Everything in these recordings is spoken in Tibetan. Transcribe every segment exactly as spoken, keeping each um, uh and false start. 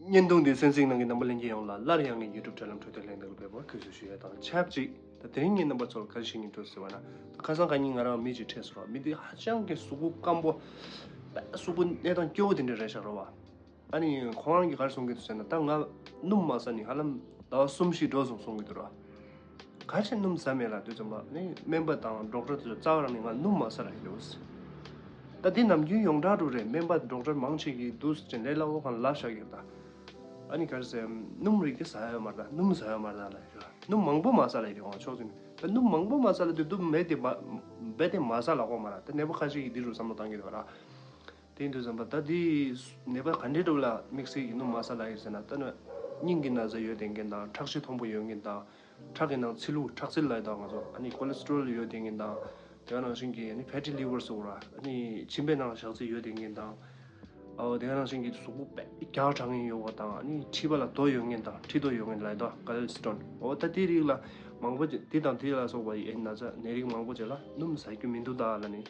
བརྙན་ཐུང་འདི་གསན་གཟིགས་གནང་མཁན་རྣམ་པ་ལྷན་རྒྱས་ཡོངས་ལ་སླར་ཡང་ངའི་YouTube་དྲ་ལམ་འཕྲོད་བསྟེན་ལྷན་ཐོག་ལ་ཕེབས་པར་གུས་བསུ་ཞུ་ཡ་དང་ཆབས་ཅིག་ད་དེ་རིང་ངས་རྣམ་པ་ཚོར་ག་རེ་བཤད་སྙིང་འདོད་ཟེར་བ་ན། ད་ཁ་སང་ཁ་ཉིན་ང་རང་མི་ཅིག་འཕྲད་སོང་ར། མི་འདི་ཧ་ཅང་གི་གཟུགས་པོ་སྐམ་པོ། གཟུགས་པོ་གནས་སྟངས་སྐྱོ་བོ་དེ་འདྲ་རེད་ཤག་ར་བ། ཨ་ནི་ཁོང་རང་གིས་ག་རེ་གསུང་གི་འདུག་ཟེར་ན། ད་ང་སྣུམ་མ་ཟ་ནས་ཧ་ལམ་ཟླ་བ་གསུམ་བཞི་འགྲོ་སོང་གསུང་གི་འདུག་ར། ག་རེ་བྱས་སྣུམ་ཟ་མེད་ལབ་དུས་ཙམ་པ་ནི་སྨན་པ་དང་ཌོག་ཊར་དེ་ཚོ་རྩ་བ་རང་ནས་ང་སྣུམ་མ་ཟ་ལབ་ཀྱི་འདུག་ད་འདི་ནམ་རྒྱུན་ཡོངས་གྲགས་འགྲོ་རེད། སྨན་པ་ཌོག་ཊར་མང་ཆེ་གིས་འདུག་ཟེར་ལས་སླ་བོ་གང་ལབ་བཞག་གི་ད། ཨ་ནི་ག་རེ་ཟེར། སྣུམ་རིགས་དེ་ཟ་ཡ་མ་རེད། ད་སྣུམ་ཟ་ཡ་མ་རེད་ད་ལབ་ཡོད། སྣུམ་མང་པོ་མ་ཟ་ལབ་ཡོད་ང་ཕྱོགས་ཚོ་ནས། ད་སྣུམ་མང་པོ་མ་ཟ་ལབ་དུས་སྣུམ་རྦད་དེ་མ་རྦད་དེ་མ་ཟ་ལབ་ཀྱི་ཡོད་མ་རེད། ད་ནད་པ་ཁ་ཤས་ཀྱིས་འདི་རུ་བསམ་བློ་བཏང་གི་འདུག་ར། དེ་ཡིན་དུས་ཙམ་པ་ད་འདི་ནད་པ་ག་འདྲའི་སྒྲུབ་ལ་དམིགས་བསལ་གྱི་སྣུམ་མ་ཟ་ལབ་ཡོད་ཟེར་ན། ད་ནི་སྙིང་གི་ན་ཚ་ཡོད་བསྡད་མཁན་དང་། ཁྲག་ཤེད་མཐོན་པོ་ཡོད་མཁན་དང་། ཁྲག་གི་ནང་ཚིལ་ལུ་ཁྲག་ཚིལ་ལབ་ཡོད་ད་ང་ཚོ། ཨ་ནི་ཁོ་ལེ་སི་ཊོ་རོལ་ཡོད་བསྡད་མཁན་དང་། དེ་ག་ནང་བཞིན་གྱི་ཨ་ནི་ཕེ་ཊི་ལི་ཝར་ཟེར་བ་ར། ཨ་ནི་མཆིན་པའི་ནང་ལ་ཞག་ཚིལ་ཡོད་བསྡད་མཁན་དང་། ཨོ་དེ་ག་ནང་བཞིན་གྱི་གཟུགས་པོ་དཔེ་རྒྱགས་དྲགས་མཁན་ཡོད་པ་དང་། ཨ་ནི་མཁྲིས་པ་ལ་རྡོ་ཡོད་མཁན་དང་། མཁྲིས་རྡོ་ཡོད་མཁན་ལབ་ཡོད་ད་ག་ལེ་སི་ཊོན། ཨོ་ད་དེ་རིགས་ལ་མང་པོ་ཅིག་དེ་དང་དེ་ལ་སོགས་པ་ཡི་ཨ་ནི་ན་ཚ་ནད་རིགས་མང་པོ་ཅིག་ལ་སྣུམ་ཟ་རྒྱུ་མི་འདུག་ད་ལབ་ནི།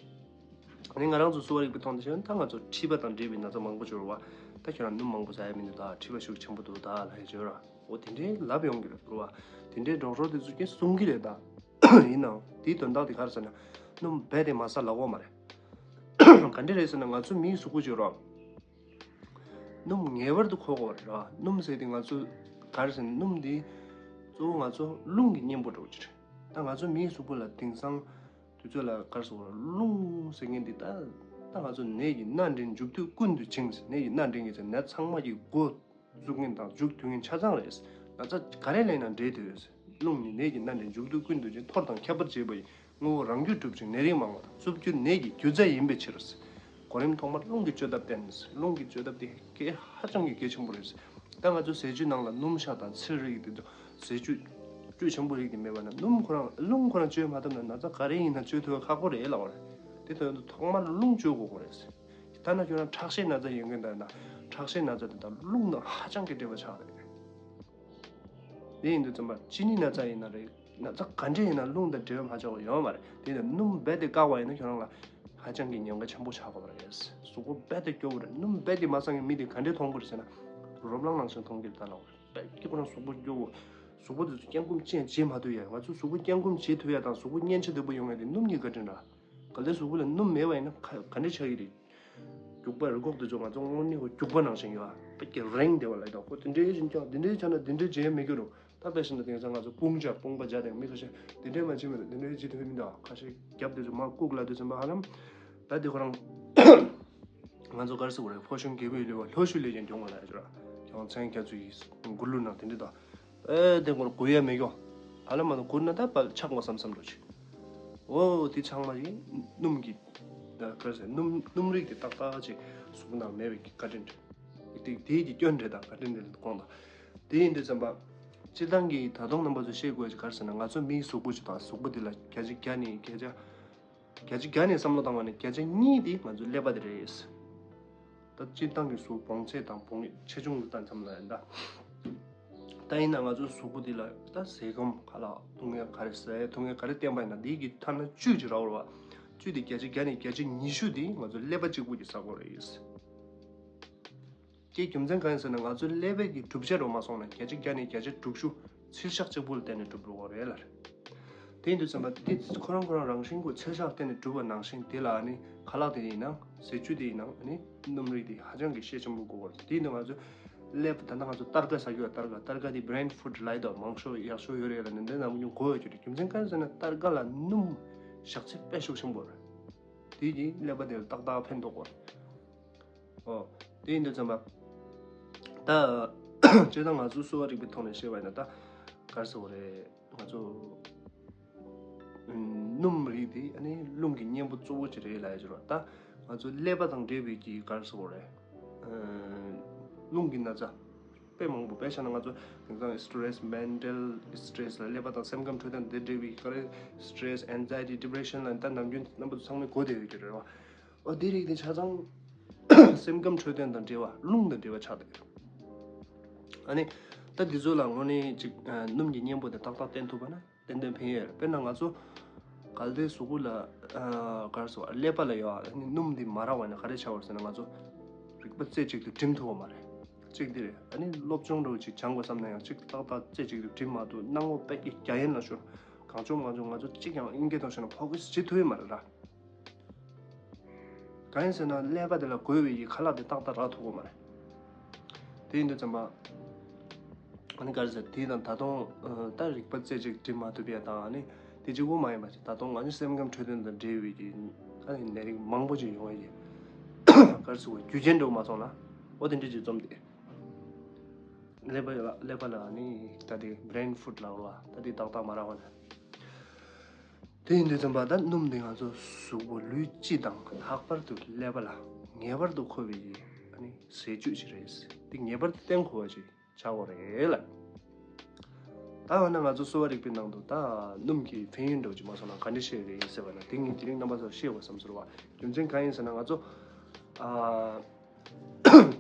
ཨ་ནི་ང་རང་ཚོ་གསོ་བ་རིག་པའི་ཐོག་ནས་བཤད་ན། ད་ང་ཚོ་མཁྲིས་པ་དང་འབྲེལ་བའི་ན་ཚ་མང་པོ་ཅིག་ཡོད་རེད་བ། ད་ཁྱོད་རང་སྣུམ་མང་པོ་ཟ་ཡ་མི་འདུག་ད་མཁྲིས་པ་ཤུགས་ཆེན་པོ་འདུག་ད་ལབ་ཡ་ཅིག་ཡོད་ར། འོ་དེ་འདྲའི་ལབ་ཡོང་གི་རེད་བ། དེ་འདྲའི་ཌོག་ཊར་དེ་ཚོ་ཀྱང་གསུང་གི་རེད་ད། ཡིན་ནའང་དེའི་དོན་དག་དེ་ག་རེ་ཟེར་ན། སྣུམ་རྦད་དེ་མ་ཟ་ལབ་ཀྱི་ཡོད་མ་རེད། ག་འདྲ་རེད་ཟེར་ན། ང་ཚོ་མིའི་གཟུགས་པོ་ཅིག་ཡོད་ར། སྣུམ་ངེས་པར་དུ་དགོས་ཀྱི་ཡོད་རེད་ར། སྣུམ་ཟེར་དེ་ང་ཚོ་ག་རེ་ཟེར་ན། སྣུམ་དེ་གཙོ་བོ་ང་ཚོ་རླུང་གི་གཉེན་པོ་འདྲ་བོ་ཅིག་རེད། ད་ང་ཚོ་མིའི་གཟུགས་པོ་ལ་དེང་སང་དུས་ཚོད་ལ་ག་རེ་ཟེར་དགོས་རེད། རླུང་ཟེར་མཁན་དེ་ད་ད་ང་ཚོ་ནད་ཀྱི་སྣ་འདྲེན་མཇུག་མཐུད་ཀུན་ཏུ་འབྱིན། ནད་ཀྱི་སྣ་འདྲེན་གྱི་ཚེ་ནད་ཚང་མ་གི་འགོ་འཛུགས་མཁན་དང་མཇུག་མཐུད་མཁན་ཆ་ཚང་རེད། ན་ཚ་ག་རེ་སླེབས་ན་འདྲེས་བསྡད་ཡོད། རླུང་ནི་ནད་ཀྱི་སྣ་འདྲེན་མཇུག་མཐུད་ཀུན་ཏུ་འབྱིན། འཐོར་དང་ཁྱབ་པར་བྱེད་པ་ཡི། དངོས་པོ་རང་རྒྱུད་གྲུབ་ཅིང་ནད་རིགས་མང་བ་དང་། བཙུགས་རྒྱུ་ནད་ཀྱི་རྒྱུ་རྫས་ཡིན་པའི་ཕྱིར། གོ་རིམ་ཐོག་མར་རླུང་གི་བཅོས་ཐབས་བསྟེན། རླུང་གི་བཅོས་ཐབས་དེ་གལ་ཧ་ཅང་གི་གལ་ཆེན་པོ་རེད། ད་ང་ཚོ་ཟས་བཅུད་ནང་ལ་སྣུམ་ཤ་དང་ཚིལ་རིགས་དེ་ཚོ། ཟས་བཅུད་བཅུད་ཆེན་པོ་རིགས་དེ་མེད་པ་ན། སྣུམ་ཁོ་རང་། རླུང་ཁོ་རང་བཅོས་མ་ཐུབ་ན་ན་ཚ་ག་རེ་ཡིན་ན་བཅོས་ཐུབ་པ་ཁག་པོ་རེད་ལབ་པ་རེད། དེ་དོན་དུ་ཐོག་མར་རླུང་བཅོས་དགོས་ཀྱི་རེད། ཐ་ན་ཁྱོད་རང་ཁྲག་ཤེད་ན་ཚ་ཡོད་མཁན་དང་ན། ཁྲག་ཤེད་ན་ཚ་དེ་དང་རླུང་དང་ཧ་ཅང་གི་འབྲེལ་བ་ཆགས་རེད། དེ་ཡིན་དུས་ཙམ་པ་གཅིན་སྙི་ན་ཚ་ཡིན་ན་རེད། ན་ཚ་ག་འདྲ་ཡིན་ན་རླུང་དང་འབྲེལ་བ་མ་ཆགས་པ་ཡོད་མ་རེད། དེ་ཡིན་དུས་སྣུམ་རྦད་དེ་བཀག་པ་ཡིན་ན་ཁྱོད་རང་ལ་ཧ་ཅང་གི་ཉེན་ཁ་ཆེན་པོ་ཆགས་དགོས་པ་རེད། གཟུགས་པོ་རྦད་དེ་སྐྱོ་བོ་རེད། སྣུམ་རྦད་དེ་མ་ཟ་མཁན་མི་དེ་ག་འདྲས་མཐོང་གི་རེད་ཟེར་ན། རོ་ལངས་ལངས་ཤིང་མཐོང་གི་རེད་ད་ལབ་པ་རེད། རྦད་དེ་ཁོ་རང་གཟུགས་པོ་སྐྱོ་བོ། གཟུགས་པོ་དེ་ཚོ་སྐྱེ་ཁམས་ཅན་བྱེད་མ་ཐུབ་ཡ། ང་ཚོ་གཟུགས་པོ་སྐྱེ་ཁམས་བྱེད་ཐུབ་ཡ་དང་གཟུགས་པོ་མཉེན་ཆ་དོད་པོ་ཡོང་ཡ་དེ་སྣུམ་གཉིས་ཀ་འདྲ་འདྲ། གལ་ཏེ་གཟུགས་པོ་ལ་སྣུམ་མེད་པ་ཡིན་ན་ག་ག་འདྲ་ཆགས་ཀྱི་རེད། རྒྱུག་པ་རི་ཁོག་དེ་ཚོ་ང་ཚོ་དངོས་གནས་ཁོ་རྒྱུག་པ་ནང་བཞིན་ཡོད་ཨ། དཔེ་ཀྱི་རེངས་བསྡད་པ་ལ་ཡིན་ད། ཁོ་དེ་འདྲའི་བཞིན་ཀྱང་དེ་འདྲའི་ཆགས་ན་དེ་འདྲའི་བྱེད་ཡ་མེད་ཀྱི་རེད། ད་དཔེ་བཞིན་དུ་དེང་སང་ང་ཚོ་དཔུང་བཅག་དཔུང་པ་བཅག་དེ་མི་ཁ་ཤས་དེ་འདྲའི་མ་བྱེད་མི་འདུག་དེ་འདྲའི་བྱེད་ཐུབ་མི་འདུག་ཨ། ཁ་ཤས་རྒྱབ་དེ་ཚོ་མར་བཀུག་ལབ་དུས་ཙམ་པ་ཧ་ལམ། ད་དེ་ཁོ་རང་ང་ཚོ་ག་རེ་ཟེར་དགོས་རེད། ཕོ་གཞོན་རྒད་པོའི་ལུས་པོ་ལྷོ་ཤུལ་ལས་ཀྱང་གྱོང་བ་ལ་ཡ་ཅོ་ར། གྱོང་མཚན་རྒྱ་མཚོ་ཡི་མགུར་གླུ་ནང་དེ་འདྲ་དང་། ཨེ་དེ་སྐོར་གོ་ཡ་མེད་ཀྱོ། ཧ་ལམ་མ་གཏོགས་གོ་ན་ད་པ་ཆག་མ་བསམ་བསམ་འགྲོ་ཆེ། འོ་དེ་ཚང་མ་ཡིན་སྣུམ་གྱི། ད་ག་རེ་ཟེར། སྣུམ་སྣུམ་རིགས་དེ་ཏག་ཏག་ཅིག་གཟུགས་ནང་མེད་པའི་བཀའ་དྲིན་རེད། དེ་དེའི་གི་སྐྱོན་རེད། ད་བཀའ་དྲིན་རེད་དགོངས་དང་། དེ་ཡིན་དུས་ཙམ་པ། སྤྱིར་བཏང་གི་ད་དུང་རྣམ་པ་ཚོ་ཤེས་དགོས་ཀྱི་ག་རེ་ཟེར་ན། ང་ཚོ་མིའི་གཟུགས་པོ་ཅིག་དང་གཟུགས་པོ་དེ་ལ་བརྒྱ་ཆ་བརྒྱ་ནས་བརྒྱ་ཆ། བརྒྱ་ཆ་བརྒྱ་ནས་བསམ་བློ་བཏང་བ་ནི་བརྒྱ་ཆ་གཉིས་དེ་ང་ཚོའི་ཀླད་པ་དེ་རེད། ད་སྤྱིར་བཏང་གི་གཟུགས་བོངས་ཚད་དང་བོངས་ཆེ་ཆུང་ལ་ལྟ་མཚམས་ལ་ཡིན་ད། ད་ཡིན་ན་ང་ཚོའི་གཟུགས་པོ་འདི་ལ་ད་ཟས་སྐོམ་ཁ་ལག་འཐུང་ཡས་ག་རེ་ཟ་ཡས་འཐུང་ཡས་ག་རེ་བསྟེན་པ་ཡིན་ན་འདི་གི་ཐ་ན་བཅུད་ཅིག་རག་པ་རེད་བ། བཅུད་དེ་བརྒྱ་ཆ་བརྒྱ་ནས་བརྒྱ་ཆ་ཉི་ཤུ་དེ་ང་ཚོ་ཀླད་པ་གཅིག་པུ་གིས་ཟ་དགོས་རེད། དེའི་རྒྱུ་མཚན་གང་ཡིན་ཟེར་ན། ང་ཚོའི་ཀླད་པའི་གི་གྲུབ་ཆ་རུ་མ་སོང་ན་བརྒྱ་ཆ་བརྒྱ་ནས་བརྒྱ་ཆ་དྲུག་ཅུ་ཚིལ་ཤག་གཅིག་པུ་ལ་བརྟེན་ནས་གྲུབ་འགྲོ་གི་རེད་ལ། དེ་ཡིན་དུས་ཙམ་པ་དེ་ཁོ་རང་ཁོ་རང་རང་བཞིན་གྱི་ཚིལ་ཤག་ལ་བརྟེན་ནས་གྲུབ་པ་ནང་བཞིན་དེ་ལ་ནི་ཁ་ལག་དེ་ཡིན་ནའང་ཟས་བཅུད་དེ་ཡིན་ནའང་ནི་སྣུམ་རིགས་དེ་ཧ་ཅང་གི་ཤས་ཆེན་པོ་དགོས་པ་རེད། དེ་ཡིན་དུས་ང་ཚོས་ཀླད་པ་ད་ལྟ་ང་ཚོ་སྟར་ཀ་ཟ་རྒྱུ་ཡ། སྟར་ཀ་སྟར་ཀ་དེ་brain food ལབ་ཡོད་དོ། མང་ཤོས་ཡག་ཤོས་ཡོད་རེད་ལ། ནན་ཏན་ནམ་རྒྱུན་དགོས་ཡོད་རྒྱུ་རེད། རྒྱུ་མཚན་གང་ཡིན་ཟེར་ན་སྟར་ཀ་ལ་སྣུམ་ཞག་ཚི་དཔེ་ཤུགས་ཆེན་པོ་རེད། དེ་གིས་ཀླད་པ་དེ་ལ་ཏག་ཏག་ཕན་ཐོགས་པ་རེད། ཨོ། དེ་ཡིན་དུས་ཙམ་པ། ད། སྤྱིར་བཏང་ང་ཚོ་གསོ་བ་རིག་པའི་ཐོག་ནས་བཤད་པ་ཡིན་ན་ད། ག་རེ་ཟེར་དགོས་རེད། ང་ཚོ། ཨུམ། སྣུམ་རིགས་དེ་ཨ་ནི་རླུང་གི་གཉེན་པོ་གཙོ་བོ་ཅིག་རེད་ལབ་ཡ་ཅིག་རེད་བ། ད། ང་ཚོ་ཀླད་པ་དང་འབྲེལ་བའི་གི་ག་རེ་ཟེར་དགོས་རེད། ཨ། རླུང་གི་ན་ཚ། དཔེ་མང་པོ་དཔེ་བཞག་ན་ང་ཚོ་དེང་སང་stress mental stress ལ་ཀླད་པ་དང་སེམས་ཁམས་འཕྲོད་བསྟེན་དང་དེ་འབྲེལ་བའི་ག་རེ་stress anxiety depression ལ་ད་ནམ་རྒྱུན་རྣམ་པ་ཚོ་ཚང་མས་གོ་བསྡད་ཡོད་ཀྱི་རེད་བ། ཨོ་དེ་རིགས་དེ་ཆ་ཚང་སེམས་ཁམས་འཕྲོད་བསྟེན་དང་འབྲེལ་བ་རླུང་དང་འབྲེལ་བ་ཆགས་བསྡད་ཡོད། ཨ་ནི་ད་འདི་ཚོ་ལ་དངོས་གནས་ཅིག་སྣུམ་གྱི་གཉེན་པོ་དེ་ཏག་ཏག་བསྟེན་ཐུབ་པ་ན་ཏན་ཏན་ཕན་ཡོད་རེད། དཔེར་ན་ང་ཚོ་གལ་ཏེ་གཟུགས་པོ་ལ་ག་རེ་ཟེར་བ་ཀླད་པ་ལ་ཡོད་ཨ་ནི་སྣུམ་འདི་མ་རག་པ་ན་ག་རེ་ཆགས་པ་རེད་ཟེར་ན་ང་ཚོ་རིག་པ་རྩེ་གཅིག་ཏུ་སྒྲིམ་ཐུབ་པ་མ་རེད། གཅིག་འདི་རེད། ཨ་ནི་སློབ་སྦྱོང་འདྲ་བོ་ཅིག་སྦྱང་དགོས་བསམ་ན་ཡང་གཅིག་ཏག་ཏག་རྩེ་གཅིག་ཏུ་བྲིས་མ་ཐུབ། སྣང་ངོ་དཔེ་གི་རྒྱ་ཡན་ལ་ཤོར། གང་བྱུང་མང་བྱུང་ང་ཚོ་གཅིག་ཀྱང་དབྱིན་སྐད་ཐོག་བཤད་ན་ཕོ་ཁེ་སི་བྱེད་ཐུབ་ཡོད་མ་རེད་ར། གང་ཡིན་ཟེར་ན་ཀླད་པ་དེ་ལ་དགོས་པའི་ཡི་ཁ་ལག་དེ་ཏག་ཏག་རག་ཐུབ་ཀྱི་མ་རེད། དེ་ཡིན་དུས་ཙམ་པ། ཨ་ནི་ག་རེ་ཟེར། དེ་དང་ད་དུང་ཨ་ད་རིག་པ་རྩེ་གཅིག་སྒྲིམ་མ་ཐུབ་པ་དང་། ཨ་ནི་དེ་གཅིག་པོ་མ་ཡིན་པ་ཞིག་ད་དུང་ང་ཚོའི་སེམས་ཁམས་འཕྲོད་བསྟེན་དང་འབྲེལ་བའི་གི་ཨ་ནི་ནད་རིགས་མང་པོ་ཅིག་ཡོང་ཡ་ཡིན། ག་རེ་ཟེར་དགོས། རྒྱུ་རྐྱེན་འདྲ་བོ་མ་སོང་ན། འོ་དེ་འདྲ་ཅིག་འཛོམས་ཏེ། ཀླད་པ་ལ་ཀླད་པ་ལ་ཨ་ནི་ད་དེ་brain food ལབ་ར་བ། ད་དེ་ཏག་ཏག་མ་རག་པ་ན། དེ་ཡིན་དུས་ཙམ་པ་ད་སྣུམ་འདི་ང་ཚོ་གཟུགས་པོ་ལུས་སྤྱི་དང་ལྷག་པར་དུ་ཀླད་པ་ལ་ངེས་པར་དུ་མཁོ་བའི་ཨ་ནི་ཟས་བཅུད་ཅིག་རེད། འདི་ངེས་པར་དུ་བསྟེན་དགོས་པ་ཅིག་ཆགས་ཡོད་རེད་ལ། ད་འོ་ན་ང་ཚོ་གསོ་བ་རིག་པའི་ནང་དུ་ད་སྣུམ་གྱི་ཕན་ཡོན་འདྲ་བོ་ཅིག་མ་སོང་ན་ག་འདྲ་བཤད་ཡོད་རེད་ཟེར་བ་ན། དེ་ངས་དེ་རིང་རྣམ་པ་ཚོར་བཤད་དགོས་བསམ་ཟེར་བ། རྒྱུ་མཚན་གང་ཡིན་ཟེར་ན་ང་ཚོ་ཨ།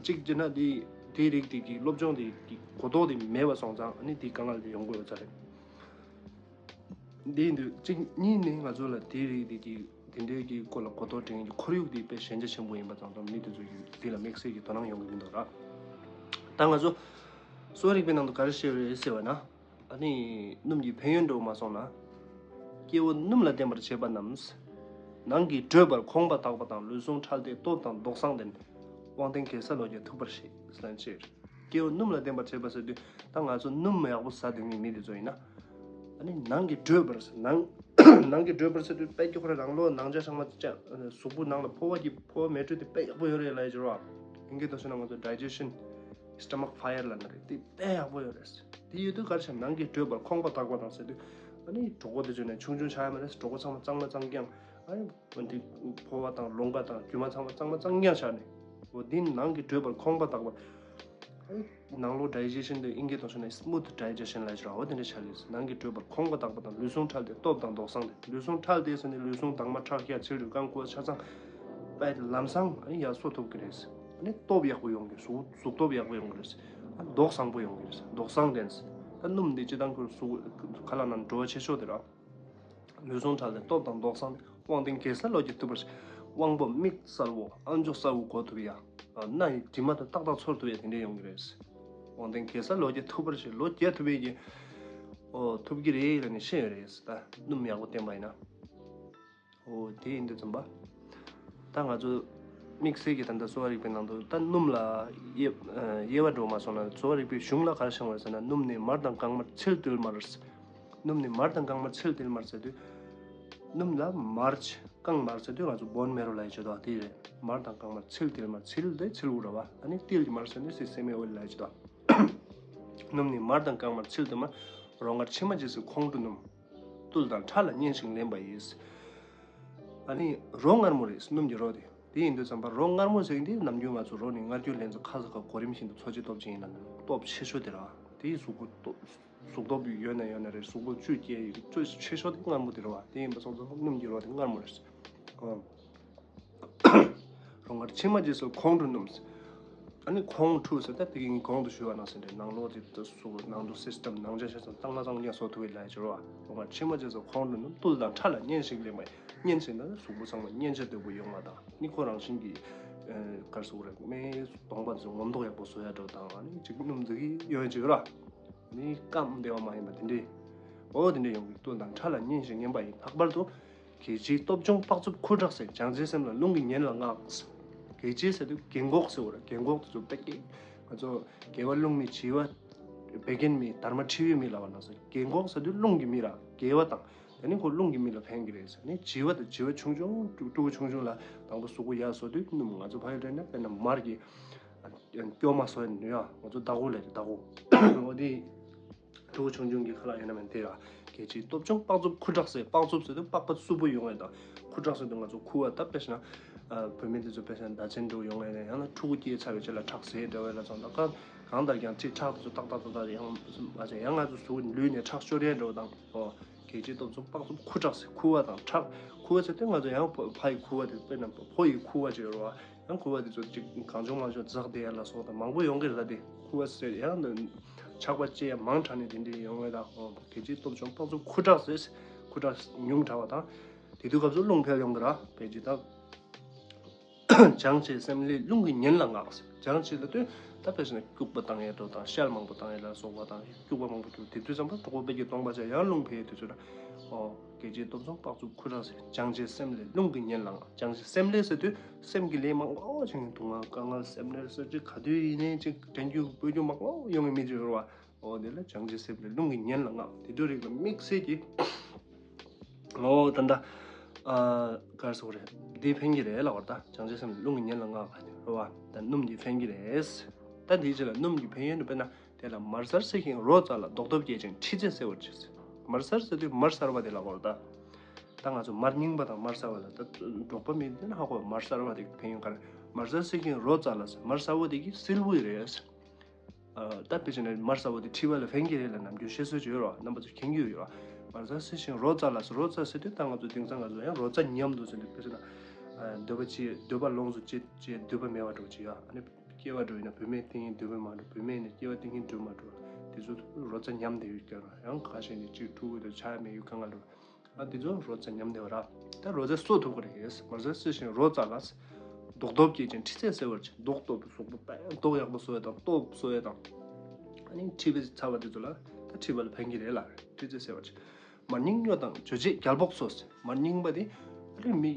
གཅིག་བྱས་ན་དེ་དེའི་རིགས་དེ་གི་སློབ་སྦྱོང་དེ་གི་གོ་རྟོགས་དེ་མེད་པ་སོང་ཙང་ཨ་ནི་དེ་དཀའ་ངལ་དེ་ཡོང་གི་ཡོད་ས་རེད། དེ་ཡིན་དུས་གཅིག་གཉིས་ནི་ང་ཚོ་ལ་དེའི་རིགས་དེ་གི་དེ་འདྲའི་གི་སྐོར་ལ་གོ་རྟོགས་འདྲེན་གྱི་ཁོར་ཡུག་དེ་དཔེ་ཞན་ཆ་ཆེན་པོ་ཡིན་པ་ཙམ་དུ་མི་དེ་ཚོ་གི་དེ་ལ་དམིགས་བསལ་གྱི་དོ་སྣང་ཡོང་གི་མི་འདུག་ར། ད་ང་ཚོ་གསོ་བ་རིག་པའི་ནང་དུ་ག་རེ་བཤད་རེད་ཟེར་བ་ན། ཨ་ནི་སྣུམ་གྱི་ཕན་ཡོན་འདྲ་བོ་མ་སོང་ན། སྐྱེ་བོ་སྣུམ་ལ་བརྟེན་པར་བྱེད་པ་རྣམས། ནང་གི་དྲོད་འབར་ཁོང་པ་དག་པ་དང་། ལུས་ཟུངས་ཁྲལ་ཏེ་སྟོབས་དང་མདོག་བཟང་ལྡན། དབང་ལྡན་གེ་སར་ལོ་བརྒྱ་ཐུབ་པར་བྱེད། ཟེར་ན་ཅི། སྐྱེ་བོ་སྣུམ་ལ་བརྟེན་པར་བྱེད་པ་ཟེར་དུས་ད་ང་ཚོ་སྣུམ་ཡག་པོ་ཟ་འདོད་མཁན་མི་དེ་ཚོ་ཡིན་ན། ཨ་ནི་ནང་གི་དྲོད་འབར་ཟེར། ནང་ནང་གི་དྲོད་འབར་ཟེར་དུས་དཔེ་སྐྱོ་ཁོ་ར་རང་ལོ་ནང་ཆ་ཚང་མ་ཅག་གཟུགས་པོ་ནང་ལ་ཕོ་བ་གི་ཕོ་བ་མེ་དྲོད་དེ་དཔེ་ཡག་པོ་ཡོད་རེད་ལབ་ཡ་ཅིག་རེད་བ། དབྱིན་སྐད་ཐོག་བཤད་ན་ང་ཚོ་digestion stomach fire ལབ་ནི་རེད། དེ་དཔེ་ཡག་པོ་ཡོད་རེད། དེ་ཡོད་དུས་ག་རེ་བྱས་ནང་གི་དྲོད་འབར་ཁོང་པ་དག་པ་དང་ཟེར་དུས། ཨ་ནི་གྲོད་ཁོག་དེ་བརྗོད་ནས་ཆུང་ཆུང་ཆགས་ཡ་མ་རེད། གྲོད་ཁོག་ཚང་མ་གཙང་མ་གཙང་རྐྱང་། ཨ་ནི་འདི་ཕོ་བ་དང་ལོང་བ་དང་རྒྱུ་མ་ཚང་མ་གཙང་མ་གཙང་རྐྱང་ཆགས་ནས། འོ་འདི་ནང་གི་དྲོད་འབར་ཁོང་པ་དག་པ། ཨ་ནི་ནང་ལོགས་digestion དེ་དབྱིན་སྐད་ཐོག་བཤད་ན་smooth digestion ལབ་ཀྱི་རེད་བ། འོ་དེ་འདྲ་ཆགས་ཀྱི་ཡོད། ནང་གི་དྲོད་འབར་ཁོང་པ་དག་པ་དང་། ལུས་ཟུངས་ཁྲལ་ཏེ་སྟོབས་དང་མདོག་བཟང་སྟེ། ལུས་ཟུངས་ཁྲལ་ཏེ་ཟེར་ནས་ལུས་ཟུངས་དྭངས་མ་ཁྲག་ཤ་ཚིལ་དྲི་རྐང་ཁུ་བ་ཆ་ཚང་དཔེ་ལམ་སང་ཨ་ནི་ཡར་གསོ་ཐུབ་ཀྱི་རེད། ཨ་ནི་སྟོབས་ཡག་པོ་ཡོང་གི། གཟུགས་གཟུགས་སྟོབས་ཡག་པོ་ཡོང་གི་རེད། ཨ་མདོག་བཟང་པོ་ཡོང་གི་རེད། མདོག་བཟང་ལྡན། ད་སྣུམ་འདི་སྤྱིར་བཏང་ཁོའི་གཟུགས་ཁ་ལག་ནང་བྲོ་བ་ཆེ་ཤོས་དེ་རེད། ལུས་ཟུངས་ཁྲལ་ཏེ་སྟོབས་དང་མདོག་བཟང་སྟེ། དབང་ལྡན་གེ་སར་ལོ་བརྒྱ་ཐུབ་པར་བྱེད། དབང་པོ་མིག་གསལ་བོ་ཨ་མཆོག་གསལ་བོ་གོ་ཐུབ་ཡ། སྣ་ཡི་དྲི་མ་དང་ཏག་ཏག་ཚོར་ཐུབ་ཡ་དེ་འདྲ་ཡོང་གི་རེད། དབང་ལྡན་གེ་སར་ལོ་བརྒྱ་ཐུབ་པར་བྱེད། ལོ་བརྒྱ་ཐུབ་པའི་གི། ཨོ་ཐུབ་ཀྱི་རེད་ལབ་ནས་བཤད་ཡོད་རེད། ད་སྣུམ་ཡག་པོ་བསྟེན་པ་ཡིན་ན། ཨོ་དེ་ཡིན་དུས་ཙམ་པ། ད་ང་ཚོ་དམིགས་བསལ་གྱི་ད་ལྟ་གསོ་བ་རིག་པའི་ནང་དུ་ད་སྣུམ་ལ་དབྱེ་དབྱེ་བ་འགྲོ་མ་སོང་ན། གསོ་བ་རིག་པའི་གཞུང་ལ་ག་རེ་བྱུང་བ་རེད་ཟེར་ན། སྣུམ་ནི་མར་དང་དཀར་དམར་ཚིལ་བསྟུལ་མར། སྣུམ་ནི་མར་དང་དཀར་དམར་ཚིལ་བསྟུལ་མར་ཟེར་དུས། སྣུམ་ལ་མར་ཆ་དཀར་དམར་ཟེར་དུས་ང་ཚོ་bone marrow ལབ་ཡ་ཅིག་ཡོད་དོ། དེ་རེད། མར་དང་དཀར་དམར་ཚིལ་བསྟུལ་མར། ཚིལ་དེ་ཚིལ་བུ་རེད་བ། ཨ་ནི་བསྟུལ་གྱི་མར་ཟེར་དུས་སི་སེ་མེ་ཨོལ་ལབ་ཡ་ཅིག་ཡོད་དོ། སྣུམ་ནི་མར་དང་དཀར་དམར་ཚིལ་བསྟུལ་མར། རོ་མངར་མཆིལ་མ་ལྗིད་སོགས་ཁོང་ཁྲོ་སྣུམ། རྟུལ་དང་ཕྲ་ལ་སྙན་ཞིང་ལེན་པ་ཡིས། ཨ་ནི་རོ་མངར་མོ་རེད། སྣུམ་གྱི་རོ་དེ། དེ་ཡིན་དུས་ཙམ་པ་རོ་མངར་མོ་ཟེར་འདི་ནམ་རྒྱུན་ང་ཚོ་རོ་ནི་མངར་སྐྱུར་ལེན་ཚེ་ཁ་ས་ཁ་གོ་རིམ་བཞིན་དུ་འཚོ་བྱེད་སྟོབས་ཅན་ཡིན་ན་སྟོབས་ཆེ་ཤོས་དེ་རེད་བ། དེའི་གཟུགས་པོ་སྟོབས། གཟུགས་སྟོབས་ཡོད་ན་ཡོད་ན་རེད། གཟུགས་པོ་བཅུད་སྐྱེད་ཡོད་བཅུད་ཆེ་ཤོས་དེ་མངར་མོ་དེ་རེད་བ། དེ་ཡིན་པ་སོང་ཙང་སྣུམ་གྱི་རོ་དེ་མངར་མོ་རེད། ཨོ། རོ་མངར་མཆིལ་མ་ལྗིད་སོགས་ཁོང་ཁྲོ་སྣུམ། ཨ་ནི་ཁོང་ཁྲོ་ཟེར་ད་དེ་གིན་གོང་དུ་ཞུས་པ་ནང་བཞིན་རེད། ནང་ལོགས་དེ་གཟུགས་ནང་དུ་སི་སི་ཊམ་ནང་ཆ་ཆ་ཚང་གཙང་མ་གཙང་རྐྱང་བཟོ་ཐུབ་པའི་ལས་སྦྱོར་བ། རོ་མངར་མཆིལ་མ་ལྗིད་སོགས་ཁོང་ཁྲོ་སྣུམ། རྟུལ་དང་ཕྲ་ལ་སྙན་ཞིང་ལེན་པ། སྙན་ཟེར་ན་གཟུགས་པོ་ཚང་མ་སྙན་ཆ་དོད་པོ་ཡོང་བ་དང་། ཨ་ནི་ཁོ་རང་བཞིན་གྱིས་ཨ་ག་རེ་ཟེར་དགོས་རེད། སྨན་གདོང་པ་ཚོ་ངོམ་ཐོག་ཡག་པོ་བཟོ་ཡ་འདྲ་བོ་དང་། ཨ་ནི་ཅིག་སྣུམ་འཛུགས་ཀྱི་ཡོང་ཡ་ཅིག་ཡོད་ར། ནི་སྐམ་བདེ་བ་མ་ཡིན་པ་དེ་འདྲས། འོ་དེ་འདྲས་ཡོང་གི། རྟུལ་དང་ཕྲ་ལ་སྙན་ཞིང་ངན་པ་ཡིན། ལྷག་པར་དུ་གལ་ཆེའི་སྟོབས་ཆུང་དཔག་ཚུབ་ཁུ་དྲག་ཟད། བྱང་ཆེན་སེམས་ལ་རླུང་གིས་ཉེན་ལ་བསྔགས། གལ་ཆེ་ཟེར་དུས་རྒན་གོག་ཟེར་བ་རེད། རྒན་གོག་དེ་ཚོ་དཔེ་སྐྱིད། ང་ཚོ་རྒྱལ་བ་རླུང་མི་བྱིས་པ་བད་ཀན་མི་དར་མ་མཁྲིས་པའི་མི་ལབ་པ་ནང་བཞིན། རྒན་གོག་ཟེར་དུས་རླུང་གི་མི་ར་རྒྱལ་བ་དང་། དེ་ནི་ཁོ་རླུང་གི་མི་ལ་ཕན་གྱི་རེད་ཟེར། ནི་བྱིས་པ་དང་བྱིས་པ་ཆུང་ཆུང་ཕྲུ་གུ་ཆུང་ཆུང་ལ་དང་པོ་གཟུགས་པོ་ཡར་བཟོ་དུས་སྣུམ། ང་ཚོ་ཕ་ཡུལ་རེད་ན་དཔེར་ན་མར་གྱི་སྐྱོ་མ་བཟོ་ཡ་ནི་ཡ། ང་ཚོ་ཟླ་གུ་ལབ་ཀྱི་ཟླ་གུ། འོ་དེ། ཕྲུ་གུ་ཆུང་ཆུང་གི་ཁ་ལག་ཡོད་ན་མེད་དེ་ར། གལ་ཆེའི་སྟོབས་ཆུང་དཔག་ཚུབ་ཁུ་དྲག་ཟད། དཔག་ཚུབ་ཟེར་དུས་པགས་པ་རྩུབ་པོ་ཡོང་ཡ་དང་། ཁུ་དྲག་ཟེར་དུས་ང་ཚོ་ཁུ་བ། ད་དཔེ་བཞག་ན་བུད་མེད་དེ་ཚོ་དཔེ་བཞག་ན་ཟླ་མཚན་འདྲ་བོ་ཡོང་ཡ་ནས། ཡང་ན་ཕྲུ་གུ་སྐྱེས་ཚར་བའི་རྗེས་ལ་ཁྲག་ཟད་འདྲ་བོ་ལ་སོང་ད། གང་གང་ལྟར་ཀྱང་ཁྲག་དེ་ཚོ་ཏག་ཏག་ཏག་ཏག་ཡང་མ་ཚད་ཡང་ང་ཚོ་གཟུགས་ལུས་ནས་ཁྲག་ཤོར་ཡ་འདྲ་བོ་དང་། ཨོ། གལ་ཆེའི་སྟོབས་ཆུང་དཔག་ཚུབ་ཁུ་དྲག་ཟད། ཁུ་བ་དང་ཁྲག་ཁུ་བ་ཟེར་དུས་ང་ཚོ་ཡང་ཕོ་ཕ་ཡི་ཁུ་བ་དེ། དཔེར་ན་ཕོ་ཡི་ཁུ་བ་ཅིག་ཡོད་རེད་བ། ཡང་ཁུ་བ་དེ་ཚོ་ཅིག་གང་བྱུང་མང་བྱུང་འཛག་བསྡད་ཡ་ལ་སོགས་དང་མང་པོ་ཡོང་གི་རེད། ད་དེ་ཁུ་བ་ཟེར་ཡང་ཆག་པ་སྐྱེ་ཡ་མང་དྲགས་ནས་དེ་འདྲས་ཡོང་གི། ད་ཨོ་གལ་ཆེའི་སྟོབས་ཆུང་དཔག་ཚུབ་ཁུ་དྲག་ཟད། ཁུ་དྲག་ཉུང་དྲགས་པ་དང་། དེ་དུས་སྐབས་སུ་རླུང་འཕེལ་ཡོང་གི་ར། ཕལ་ཆེར་ད་ སྦྱང་བྱེད་སེམས་ལས་རླུང་གིས་ཉེན་ལ་བསྔགས། སྦྱང་བྱེད་ལ་ལྟོས། ད་དཔེ་བཞག་ན་སྐྱུག་པ་བཏང་ཡས་འདྲ་དང་ཤལ་མང་པོ་བཏང་ཡས་ལ་སོགས་པ་དང་སྐྱུག་པ་མང་པོ་སྐྱུག་དེ་དུས་ཙམ་པ་གྲོགས་པོ་དཔེ་གི་སྟོང་པ་ཆ་ཡང་རླུང་འཕེལ་དུས་ཚོད་ལ། ཨོ། སྐད་ཅིག་སྟོབས་བཟང་དཔག་ཚུགས་ཁུ་རག་ཟེར། སྦྱང་བྱེད་སེམས་ལས་རླུང་གིས་ཉེན་ལ་བསྔགས། སྦྱང་བྱེད་སེམས་ལས་ཟེར་དུས་སེམས་ཀྱི་ལས་མང་པོ་བྱེད་མཁན། སྡུག་བསྔལ་དཀའ་ངལ་སེམས་ནད་གསོད་བྱེད་ག་དུས་ཡིན་ནའི་ཅིག་དྲན་རྒྱུ་འབོད་རྒྱུ་མང་པོ་ཡོང་གི་མི་ཅིག་ཡོད་རེད་བ། ཨོ་དེ་ལ་སྦྱང་བྱེད་སེམས་ལས་རླུང་གིས་ཉེན་ལ་བསྔགས། དེ་འདྲ་རིགས་ལ་དམིགས་བསལ་གྱི། ཨོ་ད་ལྟ། ཨ་ག་རེ་ཟེར་དགོས་རེད། འདི་ཕན་གྱི་རེད་ལབ་པ་རེད། ད་སྦྱང་བྱེད་སེམས་ལས་རླུང་གིས་ཉེན་ལ་བསྔགས་པ་རེད་བ། ད་སྣུམ་གྱིས་ཕན་གྱི་རེད། ད་འདིའི་རྗེས་ལ་སྣུམ་གྱིས་ཕན་ཡོན་དུ་དཔེར་ན། དེ་ལ་མར་གསར་བསིལ་ཞིང་རོ་བཙག་ལ། ལྡོག་སྟོབས་རྒྱས་ཤིང་མཁྲིས་ཚད་སེལ་བར་བྱེད། མར་གསར་ཟེར་དུས་མར་གསར་པ་དེ་ལབ་པ་རེད་ད། ད་ང་ཚོ་མར་རྙིང་པ་དང་མར་གསར་པ་ལ་ད་འབྲོག་པ་མི་འདི་ན་ཧ་གོ། མར་གསར་པ་དེ་ཕན་ཡོན་ག་རེ། མར་གསར་བསིལ་ཞིང་རོ་བཙག་ལ་ཟེར། མར་གསར་པ་དེ་གི་བསིལ་པོ་ཡི་རེད། ཨ་ད་དཔེ་བྱས་ན་མར་གསར་པ་དེ་མཁྲིས་པ་ལ་ཕན་གྱི་རེད་ལ་ནམ་རྒྱུན་བཤད་སྲོལ་ཅིག་ཡོད་རེད་བ། རྣམ་པ་ཚོས་མཁྱེན་གྱི་ཡོད་རེད་བ། མར་གསར་བསིལ་ཞིང་རོ་བཙག་ལ་ཟེར། རོ་བཙག་ཟེར་དུས་ད་ང་ཚོ་དེང་སང་ང་ཚོ་ཡང་རོ་བཙག་ཉམས་འདུག་ཟེར་དུས་དཔེ་བྱས་ན། ཨ་འདོད་པ་ཅི་འདོད་པ་ལོངས་སུ་སྤྱད་ཅེས་འདོད་པ་མེད་པ་འགྲོ་ཅིག་ཡ། ཨ་ནི། སྐྱེ་བ་འགྲོ་ཡིན་ན་བུད་མེད་བསྟེན་མཁན་འདོད་པ་མ་འགྲོ། བུད་མེད་ནས་སྐྱེ་བ་བསྟེན་མཁན་འགྲོ་མ་འགྲོ། དེ་ཚོ་རོ་ཙ་ཉམས་བསྡད་ཡོད་ཀྱང་ར། ཡང་ཁ་ཤས་ནི་གཅིག་ཕྲུ་གུ་དང་ཆ་མེད་ཡོད་གང་ག་འགྲོ། ཨ་དེ་ཚོ་རོ་ཙ་ཉམས་བསྡད་པ་ར། ད་རོ་ཙ་གསོ་ཐུབ་ཀྱི་རེད། མར་ཙ་གསོ་ཞིང་རོ་ཙ་ལ། ལྡོག་སྟོབས་སྐྱེད་ཅིང་མཁྲིས་ཚད་སེལ་བར་བྱེད། ལྡོག་སྟོབས་གཟུགས་པོ་དཔེ་མདོག་ཡག་པོ་བཟོ་ཡ་དང་སྟོབས་གསོ་ཡ་དང་། ཨ་ནི་མཁྲིས་པའི་ཚ་བ་དེ་ཚོ་ལ་ད་མཁྲིས་པ་ལ་ཕན་གྱི་རེད་ལ། མཁྲིས་ཚད་སེལ་བར་བྱེད། མར་རྙིང་སྨྱོ་དང་འཇོ་བྱེད་རྒྱལ་པོ་གསོ། མར་རྙིང་པ་དེ་ཨ་རེ་མི་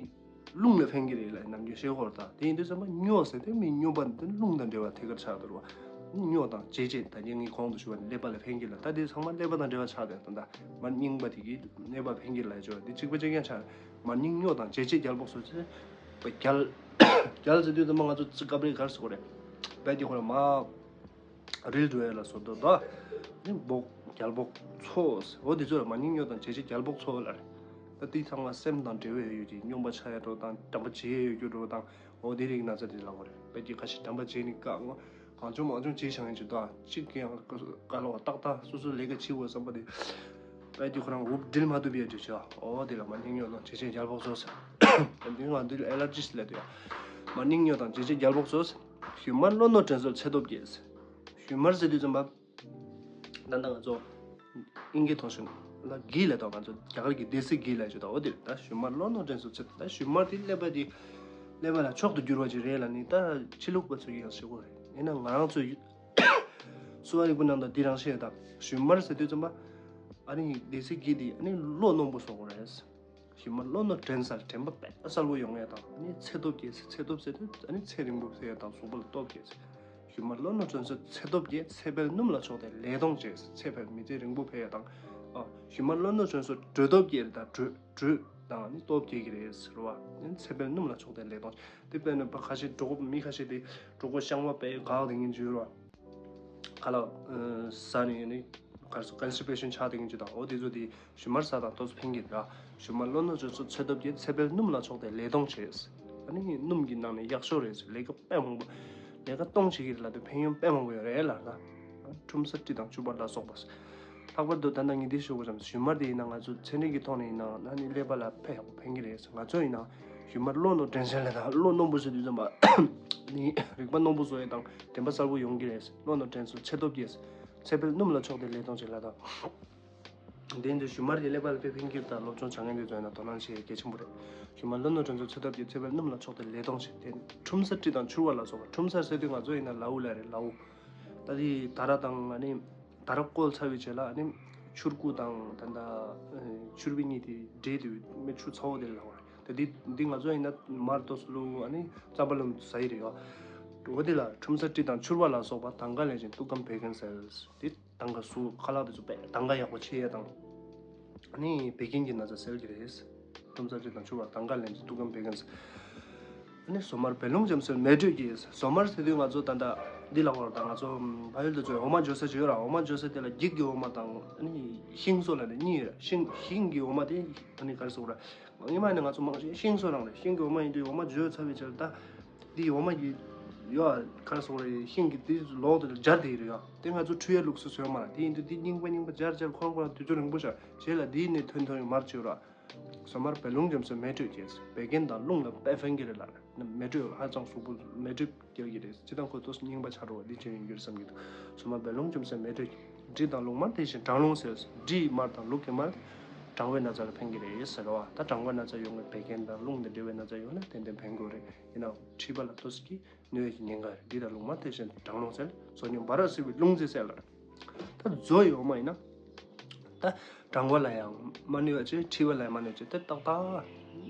རླུང་ལ་ཕན་གྱི་རེད་ལ་ནམ་རྒྱུན་བཤད་ཀྱི་ཡོད་རེད་ད། དེ་ཡིན་དུས་ཙམ་པ་སྨྱོ་ཟེར་དེ་མི་སྨྱོ་པ་འདི་རླུང་དང་འབྲེལ་བ་ཐད་ཀར་ཆགས་འདུག་རེད་བ། སྨྱོ་དང་འཇོ་བྱེད་ད་ངས་གོང་དུ་ཞུས་པ་ནི་ཀླད་པ་ལ་ཕན་གྱི་ལ། ད་དེ་ཚང་མ་ཀླད་པ་དང་འབྲེལ་བ་ཆགས་བསྡད་ད། ད་མར་རྙིང་པ་དེ་གིས་ཀླད་པ་ཕན་གྱི་ལ་ཞུ་བ་དེ་གཅིག་པ་གཅིག་རྐྱང་ཆགས། མར་རྙིང་སྨྱོ་དང་འཇོ་བྱེད་རྒྱལ་པོ་གསོ་ཟེར། རྒྱལ། རྒྱལ་ཟེར་དུས་ཙམ་པ་ང་ཚོ་ཙི་སྐབས་རེ་ག་རེ་ཟེར་དགོས་རེད། དཔེ་དེ་ཁོ་རང་མ། རིལ་འགྲོ་ཡ་ལ་སོགས་དོ་དོ། ནི་འབོག་རྒྱལ་པོ་ཚོ། འོ་དེ་ཚོ་ལ་མར་རྙིང་སྨྱོ་དང་འཇོ་བྱེད་རྒྱལ་པོ་ཚོ་ལ་རེད། ད་དེ་ཚང་མ་སེམས་དང་འབྲེལ་བའི་ཡོད་ཀྱི་སྨྱོན་པ་ཆགས་ཡ་འགྲོ་དང་དམ་པ་བྱེད་ཡ་ཡོད་རྒྱུ་འགྲོ་དང་། འོ་དེ་རིགས་ན་ཚ་དེ་ལ་འོ་རེད། དཔེ་དེ་ཁ་ཤས་དམ་པ་བྱེད་ནི་དཀའ་ངོ་། གང་བྱུང་མང་བྱུང་བྱེད་བཞག་ཡིན་ཅིག་ད་གཅིག་གི་ཡང་དཀའ་ལོ་ཏག་ཏག་སོ་སོ་ལས་ཀ་བྱེད་དགོས་བསམ་པ་དེ། དཔེ་དེ་ཁོ་རང་འུབ་སྒྲིལ་མ་ཐུབ་ཡ་དེ་བྱ། འོ་དེ་ལ་མར་རྙིང་སྨྱོ་དང་འཇོ་བྱེད་རྒྱལ་པོ་ཚོ། འདི་ང་འདི་ཨེ་ལར་ཇི་ལབ་དུས་ཡ། མར་རྙིང་སྨྱོ་དང་འཇོ་བྱེད་རྒྱལ་པོ་ཚོ། ཞུན་མར་བློ་རྣོ་དྲན་གསོའི་ཚེ་སྟོབས་རྒྱས། ཞུན་མར་ཟེར་དུས་ཙམ་པ། ད་ལྟ་ང་ཚོ་ཨིན་སྐད་ཐོག་ཞུན་ལ་གྷི་ལབ་དང་ང་ཚོ་རྒྱ་གར་གྱི་དེ་སི་གྷི་ལབ་ཞུ་དང་འོ་དེ་རེད། ད་ཞུན་མར་བློ་རྣོ་དྲན་གསོའི་ཚེ། ད་ཞུན་མར་དེ་ཀླད་པ་དེ་ཀླད་པ་ལ་མཆོག་ཏུ་གྱུར་པ་ཅིག་རེད་ལབ་ནི་ད་ཕྱི་ལུགས་པ་ཚོ་ཡིན་ཡང་ཞུ་དགོས་རེད། ཡིན་ན་ང་རང་ཚོ་གསོ་བ་རིག་པའི་ནང་དུ་འདི་རང་བཤད་དང་ཞུན་མར་ཟེར་དུས་ཙམ་པ། ཨ་ནི་དེ་སི་གྷི་དེ་ཨ་ནི་བློ་རྣོན་པོ་བཟོ་དགོས་རེད། ཞུན་མར་བློ་རྣོ་དྲན་གསོ། དྲན་པ་དཔེ་གསལ་པོ་ཡོང་ཡ་དང་ཨ་ནི་ཚེ་སྟོབས་རྒྱས། ཚེ་སྟོབས་ཟེར་དུས་ཨ་ནི་ཚེ་རིང་པོ་ཟེར་ཡ་དང་གཟུགས་པོ་ལ་སྟོབས་རྒྱས། ཞུན་མར་བློ་རྣོ་དྲན་གསོའི་ཚེ་སྟོབས་རྒྱས། ཚེ་འཕེལ་སྣུམ་ལ་ཕྱོགས་ཏེ་ལས་གཏོང་བྱེད། ཚེ་འཕེལ་མི་ཚེ་རིང་པོ་འཕེལ་ཡ་དང་། ཨ་ཞུན་མར་བློ་རྣོ་དྲན་གསོའི་དྲོད་སྟོབས་རྒྱས་རེད། ད་དྲོད་དྲོད་དང་ཨ་ནི་སྟོབས་རྒྱས་ཀྱི་རེད་ཟེར་བ། ཨ་ནི་ཚེ་འཕེལ་སྣུམ་ལ་ཕྱོགས་ཏེ་ལས་གཏོང་། དེ་དཔེར་ན་ཕ་ཁ་ཤས་གྲོད་ཁོག་མི་ཁ་ཤས་དེ་གྲོད་ཁོག་བཤང་བ་དཔེ་འགག་དེ་ངན་ཅིག་ཡོད་རེད་བ། ཁ་ལག་ཟ་ནས་ནི་ག་རེ་ཟེར་ཀོན་སི་ཊི་པེ་ཤན་ཆགས་དེ་ངན་ཅིག་དང་འོ་དེ་ཚོ་དེ་ཞུན་མར་ཟ་དང་ཏོག་ཙམ་ཕན་གྱི་རེད། ཞུན་མར་བློ་རྣོ་དྲན་གསོའི་ཚེ་སྟོབས་རྒྱས། ཚེ་འཕེལ་སྣུམ་ལ་ཕྱོགས་ཏེ་ལས་གཏོང་བྱེད། ཨ་ནི་སྣུམ་གྱི་ནང་ནས་ཡག་ཤོས་རེད། ལས་ཀ་དཔེ་མང་པོ་ལས་ཀ་གཏོང་བྱེད་ཀྱི་རེད་ལབ་དུས་ཕན་ཡོན་དཔེ་མང་པོ་ཡོད་རེད་ལབ་ན། ཁྲོམ་ས་སྤྲི་དང་བཅུ་པ་ལ་སོགས་པ། ལྷག་པར་དུ་ད་ལྟ་ངས་འདི་ཞུ་དགོས་བསམ། ཞུན་མར་དེ་ཡིན་ན་ང་ཚོ་ཚན་རིག་གི་ཐོག་ནས་ཡིན་ན་ཨ་ནི་ཀླད་པ་ལ་དཔེ་ཡག་པོ་ཕན་གྱི་རེད། ང་ཚོ་ཡིན་ན་ཞུན་མར་བློ་རྣོ་དྲན་གསོ་ལབ་ན་བློ་རྣོན་པོ་ཟེར་དུས་ཙམ་པ་ནི་རིག་པ་རྣོན་པོ་བཟོ་ཡས་དང་དྲན་པ་གསལ་པོ་ཡོང་གི་རེད། བློ་རྣོ་དྲན་གསོའི་ཚེ་སྟོབས་རྒྱས། ཚེ་འཕེལ་སྣུམ་ལ་ཕྱོགས་ཏེ་ལས་གཏོང་བྱེད་ལབ་དང་། དེ་འདི་ཞུན་མར་གྱི་ཀླད་པ་ལ་དཔེ་ཕན་གྱི་རེད། ད་སློབ་སྦྱོང་བྱ་མཁན་དེ་ཚོ་ཡིན་ན་དོ་སྣང་བྱེད་ཡས་གལ་ཆེན་པོ་རེད། ཞུན་མར་བློ་རྣོ་དྲན་གསོའི་ཚེ་སྟོབས་རྒྱས། ཚེ་འཕེལ་སྣུམ་ལ་ཕྱོགས་ཏེ་ལས་གཏོང་བྱེད། དེ་ཁྲོམ་ས་སྤྲི་དང་ཕྱུར་བ་ལ་སོགས་པ། ཁྲོམ་ས་ཟེར་དུས་ང་ཚོ་ཡིན་ན་ལའུ་ལབ་རེད། ལའུ། ད་དེ་དར་ར་དང་ཨ་ནི་དར་ར་བསྐོལ་ཚར་བའི་རྗེས་ལ་ཨ་ནི་ཆུར་ཁུ་དང་ད་ལྟ་ཆུར་བི་གཉིས་དེ་འདྲེས་དུས་མེ་ཆུ་ཚ་བོ་དེ་ལ་ལབ་པ་རེད། ད་འདི་འདི་ང་ཚོ་ཡིན་ན་མར་ཏོག་ཙམ་བླུགས། ཨ་ནི་རྩམ་པ་བླུགས་ཟ་ཡི་རེད་ཡ། འོ་དེ་ལ་ཁྲོམ་ས་སྤྲི་དང་ཕྱུར་བ་ལ་སོགས་པ་དང་ག་ལེན་ཅིང་དུག་གམ་བད་ཀན་སེལ། དེ་དང་ག་སུ་ཁ་ལག་དེ་ཚོ་དཔེ་དང་ག་ཡག་པོ་ཆེ་ཡ་དང་། ཨ་ནི་བད་ཀན་གྱི་ན་ཚ་སེལ་གྱི་རེད། ཁྲོམ་ས་སྤྲི་དང་ཕྱུར་བ་དང་ག་ལེན་ཅིང་དུག་གམ་བད་ཀན་སེལ། ཨ་ནི་ཟོ་མར་བད་རླུང་འཇམ་སེལ་མེ་དྲོད་ཀྱིས། ཟོ་མར་ཟེར་དུས་ང་ཚོ་ད་ལྟ་འདི་ལ་བར་དང་ང་ཚོ་ཕ་ཡུལ་དུ་ཚོས་འོ་མ་འཇོ་ས་ཅིག་ཡོད་ར། འོ་མ་འཇོ་ས་དེ་ལ་འགྱིག་གི་འོ་མ་དང་ཨ་ནི་ཤིང་བཟོ་ལ་ནི་གཉིས་ཡོད་ར། ཤིང་ཤིང་གི་འོ་མ་དེ་ཨ་ནི་ག་རེ་ཟེར་དགོས་ར། སྔོན་མ་ནས་ང་ཚོ་མང་ཤོས་ཤིང་བཟོ་རང་རེད། ཤིང་གི་འོ་མ་ཡིན་དུས་འོ་མ་འཇོ་ཚར་བའི་རྗེས་ལ་ད་འདི་འོ་མ་གི་ཡོད་ག་རེ་ཟེར་དགོས་ར། ཤིང་གི་འདི་ལོག་དེ་ལ་སྦྱར་དེ་ཡིན་རེད་ཡ། དེ་ང་ཚོ་འཁྲུ་ཡ་ལུགས་སུ་བཟོས་མ་ར། དེ་ཡིན་དུས་འདི་རྙིང་པ་རྙིང་པ་སྦྱར་སྦྱར་འཁོར་འཁོར་དུས་ཚོད་རིང་པོ་ཤར་རྗེས་ལ་འདིའི་ནས་ཐོན་ཐོན་ཡོད་མར་བྱེད་ར། ཟོ་མར་བད་རླུང་འཇམ་སེལ་མེ་དྲོད་ཀྱིས། བད་ཀན་དང་རླུང་ལ་དཔེ་ཕན་གྱི་རེད་ལ། མེ་དྲོད་ཧ་ཅང་གཟུགས་པོ་མེ་དྲོད་རྒྱག་གི་རེད། སྤྱིར་བཏང་ཁོ་ཏོག་ཙམ་རྙིང་པ་ཆགས་འགྲོ་བ་འདི་བྱས་ཡོང་རྒྱུ་རེད་བསམ་གྱི་འདུག་ཟོ་མར་བད་རླུང་འཇམ་སེལ་མེ་དྲོད་ཀྱིས། འབྲི་དང་ལུག་མར་དེ་བཞིན་གྲང་རླུང་སེལ། འབྲི་མར་དང་ལུག་གི་མར། གྲང་བའི་ན་ཚ་ལ་ཕན་གྱི་རེད་ཟེར་བ། ད་གྲང་བའི་ན་ཚ་ཡོང་བའི་བད་ཀན་དང་རླུང་དང་འབྲེལ་བའི་ན་ཚ་ཡོང་ན་ཏན་ཏན་ཕན་གྱི་རེད། ཡིན་ནའང་མཁྲིས་པ་ལ་ཏོག་ཙམ་གྱིས་གནོད་ཀྱི་ཉེན་ཁ་རེད། འདི་ལ་རླུང་མ་བསྟེན་ཞིང་གྲང་རླུང་སེལ། ཟོར་སྙོམས་འབར་ར་བསིལ་བའི་རླུང་རྫས་སེལ་ལ། ད་མཛོ་ཡི་འོ་མ་ཡིན་ན། ད་གྲང་བ་ལ་ཡང་མ་གནོད་པ་བྱས། མཁྲིས་པ་ལ་ཡང་མ་གནོད་བྱས། ད་ཏག་ཏག་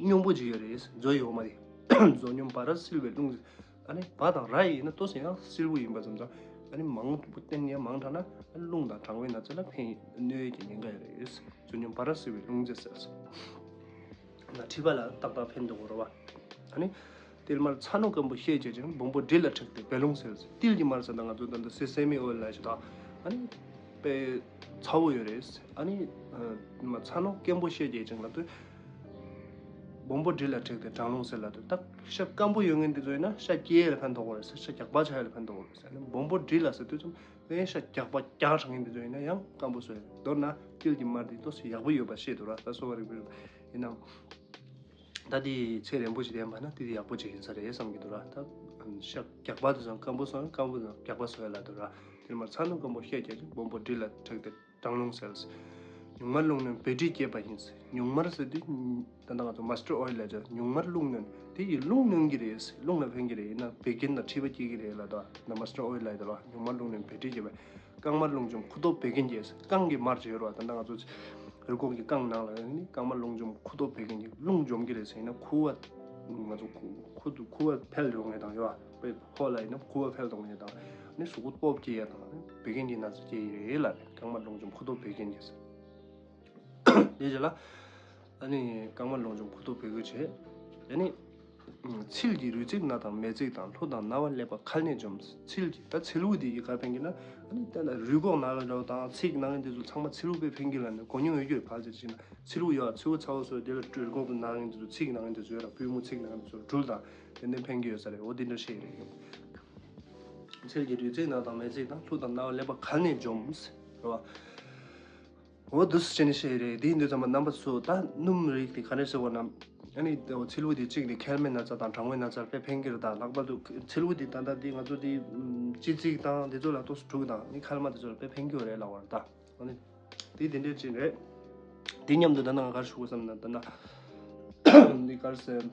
སྙོམས་པོ་ཅིག་ཡོད་རེད། མཛོ་ཡི་འོ་མ་དེ། ཟོར་སྙོམས་འབར་ར་བསིལ་བའི་རླུང་། ཨ་ནི་བ་དང་ར་ཡིན་ན་ཏོག་ཙམ་ཡང་བསིལ་པོ་ཡིན་པ་ཙམ་དང་། ཨ་ནི་མང་པོ་བསྟེན་ཡང་མང་དྲགས་ན་རླུང་དང་གྲང་བའི་ན་ཚ་ལ་ཕན། གནོད་ཀྱི་ཉེན་ཁ་ཡོད་རེད། ཟོར་སྙོམས་འབར་ར་བསིལ་བའི་རླུང་རྫས་སེལ། ན་མཁྲིས་པ་ལ་ཏག་ཏག་ཕན་འདུག་གོ་ར་བ། ཨ་ནི། ཏིལ་མར་ཚ་རྣོ་སྐམ་པོ་ཤས་བྱས་ཅིང་སྦོམ་པོ་དྲི་ལ་བྲེགས་ཏེ་བད་རླུང་སེལ། ཏིལ་གྱི་མར་ཟེར་ན་ང་ཚོ་ད་ལྟ་སེ་སེ་མི་ཨོ་ཡིལ་ལབ་ཡ་ཅིག་དང་། ཨ་ནི། དཔེ་ཚ་བོ་ཡོད་རེད། ཨ་ནི། ཨ། མ་ཚ་རྣོ་སྐམ་པོ་ཤས་བྱས་ཅིང་ལབ་དུས། སྦོམ་པོ་དྲི་ལ་བྲེགས་ཏེ་གྲང་རླུང་སེལ་ལབ་དུས། ད་ཤ་སྐམ་པོ་ཡོད་མཁན་དེ་ཚོ་ཡིན་ན་ཤ་སྐྱེ་ཡས་ལ་ཕན་ཐོགས་ཀྱི་རེད། ཤ་རྒྱགས་པ་ཆགས་ཡས་ལ་ཕན་ཐོགས་ཀྱི་རེད། ཨ་ནི་སྦོམ་པོ་དྲི་ལ་ཟེར་དུས་ཙམ། དེ་ཤ་རྒྱགས་པ་རྒྱགས་དྲགས་མཁན་དེ་ཚོ་ཡིན་ན་ཡང་སྐམ་པོ་བཟོ་ཡས་རེད། མདོར་ན་ཏིལ་གྱི་མར་དེ་ཏོག་ཙམ་ཡག་པོ་ཡོད་པ་ཤེས་འདུག་ར། ད་གསོ་བ་རིག་པའི་ཡིན་ནའང་། ད་དེ་ཚེ་རིང་པོ་ཞིག་བསྟེན་པ་ན་དེ་དེ་ཡག་པོ་ཅིག་ཡིན་ས་རེད་བསམ་གྱི་འདུག་ར། ད་ཤ་རྒྱགས་པ་དེ་ཚོ་སྐམ་པོ་སོང་ན་སྐམ་པོ་དང་རྒྱགས་པ་བཟོ་ཡ་ལ་འདུག་ར། ཏིལ་མར་ཚ་རྣོ་སྐམ་པོ་ཤས་བྱས་ཅིང་སྦོམ་པོ་དྲི་ལ་བྲེགས་ཏེ་གྲང་རླུང་སེལ། ཉུང་མར་རླུང་སྣོན་བད་མཁྲིས་སྐྱེད་པ་ཡིན། ཉུང་མར་ཟེར་དུས་ད་ལྟ་ང་ཚོ་མ་སི་ཊར་ཨོ་ཡིལ་ལབ་ཡ་ཅིག་ཉུང་མར་རླུང་སྣོན་དེ་ཡིས་རླུང་སྣོན་གྱི་རེད། རླུང་ལ་ཕན་གྱི་རེད། ཡིན་ན་བད་ཀན་དང་མཁྲིས་པ་སྐྱེ་གི་རེད་ལབ་དུས། ད་མ་སི་ཊར་ཨོ་ཡིལ་ལབ་ཡ་དེ་ལ་ཉུང་མར་རླུང་སྣོན་བད་མཁྲིས་སྐྱེད་པ། རྐང་མར་རླུང་འཇོམས་ཁུ་ཏོག་བད་ཀན་སྐྱེད། རྐང་གི་མར་ཅིག་ཡོད་རེད་བ། ད་ལྟ་ང་ཚོ་རུས་ཁོག་གི་རྐང་ནང་ལ་ནི་རྐང་མར་རླུང་འཇོམས་ཁུ་ཏོག་བད་ཀན་གྱིས་རླུང་འཇོམས་ཀྱི་རེད་ཟེར་ན། ཁུ་བ། ང་ཚོ་ཁུ་ཁུ་ཁུ་བ་འཕེལ་ཡོང་ངེས་དང་ཡོད་བ། དཔེ་ཁོག་ལ་ཡིན་ན་ཁུ་བ་འཕེལ་གཏོང་ངེས་དང་། ནི་གཟུགས་པོ་སྟོབས་སྐྱེ་ཡ་དང་བད་ཀན་གྱི་ན་ཚ་སྐྱེ་ཡི་རེད་ལབ་རེད། རྐང་མར་རླུང་འཇོམས་ཁུ་ཏོག་བད་ཀན་གྱིས། དེ་རྗེས་ལ། ཨ་ནི་རྐང་མར་རླུང་འཇོམས་ཁུ་ཏོག་བད་ཀན་བྱས། ཨ་ནི། ཚིལ་གྱི་རུས་བརྩེགས་ན་དང་མེ་བརྩེགས་དང་། ལྷུ་དང་ན་བ་ཀླད་པ་ཁ་ནས་འཇོམས། ཚིལ་གྱི་ད་ཚིལ་བུ་དེ་ཡིས་ག་རེ་ཕན་གྱི་ན། ཨ་ནི་ད་ལྟ་རུས་ཁོག་ན་གི་འདྲ་བོ་དང་ཚིལ་གྱི་ན་གི་འདི་ཚོ་ཚང་མ་ཚིལ་བུ་དཔེ་ཕན་གྱི་ལབ་ནས་གོ་མྱོང་ཡོད་རྒྱུ་རེད། ཕལ་ཆེར་བྱས་ན་ཚིལ་བུ་ཡོད། ཚིལ་བུ་ཚ་བོ་བཟོས་དེ་ལ་རུས་ཁོག་གི་ན་གི་འདི་ཚོ་ཚིལ་གྱི་ན་གི་འདི་ཚོ་ཡོད་ར། པུས་མོ་ཚིལ་གྱི་ན་གི་འདི་ཚོ་འབྲུ་དང་ཏན་ཏན་ཕན་གྱི་ཡོད་ས་རེད། འོ་དེ་འདྲ་བཤད་ཡི་རེད། ཚིལ་གྱི་རུས་བརྩེགས་ན་དང་མེ་བརྩེགས་དང་། ལྷུ་དང་ན་བ་ཀླད་པ་ཁ་ནས་འཇོམས། རེད་བ། འོ་འདུག་སེ་བྱས་ནས་བཤད་ཡི་རེད། དེ་ཡིན་དུས་ཙམ་པ་རྣམ་པ་ཚོ་ད་སྣུམ་རིགས་དེ་ག་རེ་ཟེར་བ་ན། ཨ་ནི་དེ་ཚིལ་བུ་དེ་གཅིག་ནི་མཁལ་མའི་ན་ཚ་དང་གྲང་བའི་ན་ཚ་ལ་དཔེ་ཕན་གྱི་རེད། ད་ལྷག་པར་དུ་ཚིལ་བུ་དེ་ད་ལྟ་དེ་ང་ཚོ་དེ་ལྕེ་རྩིས་དང་དེ་ཚོ་ལ་ཏོག་ཙམ་དྲུག་དང་ནི་མཁལ་མ་དེ་ཚོ་ལ་དཔེ་ཕན་གྱི་ཡོད་རེད་ལབ་པ་རེད་ད། ཨ་ནི་དེ་དེ་འདྲའི་གཅིག་རེད། དེ་མཉམ་དུ་ད་ནང་ག་རེ་ཞུ་དགོས་བསམ་ན། ད་ནང་འདི་ག་རེ་ཟེར།